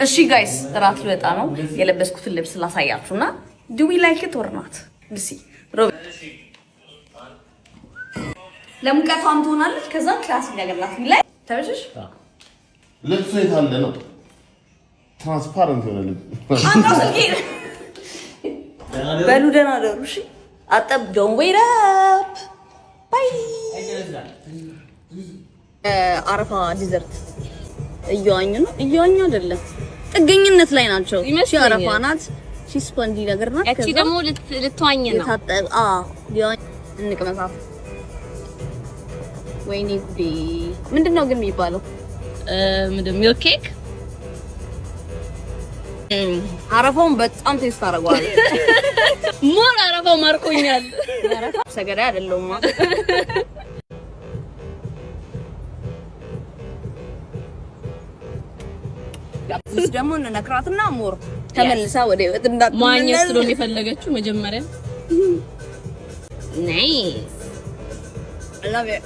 እሺ guys፣ እራት ልወጣ ነው። የለበስኩትን ልብስ ላሳያችሁና do we like it or not? ብሲ ለሙቀቷም ትሆናለች። ከዛ class ነገር ናት። ላይ ተመቸሽ? ልብሱ የት አለ ነው? Transparent የሆነ ልብስ። አንተው ስልኬን በሉ። ደህና ደሩ። እሺ አጠብ። Don't wait up, bye። አረፋ dessert እየዋኙ ነው። እየዋኙ አይደለም፣ ጥገኝነት ላይ ናቸው። እቺ አረፋ ናት። እቺ ስፖንጂ ነገር ናት። ያቺ ደግሞ ልትዋኝ ነው። የታጠበ አዎ፣ ሊዋኝ እንቅመሳት። ወይኔ ጉዴ! ምንድን ነው ግን የሚባለው? ምንድን milk cake? አረፋውን በጣም taste አደርገዋለሁ። More አረፋው ማርኮኛል። ሰገዳ አይደለሁም። ደግሞ እንነክራትና more ተመልሳ ወደ ህይወት እንዳትመለስ። መዋኘት ስለሆነ የፈለገችው መጀመሪያ። Nice. I love it.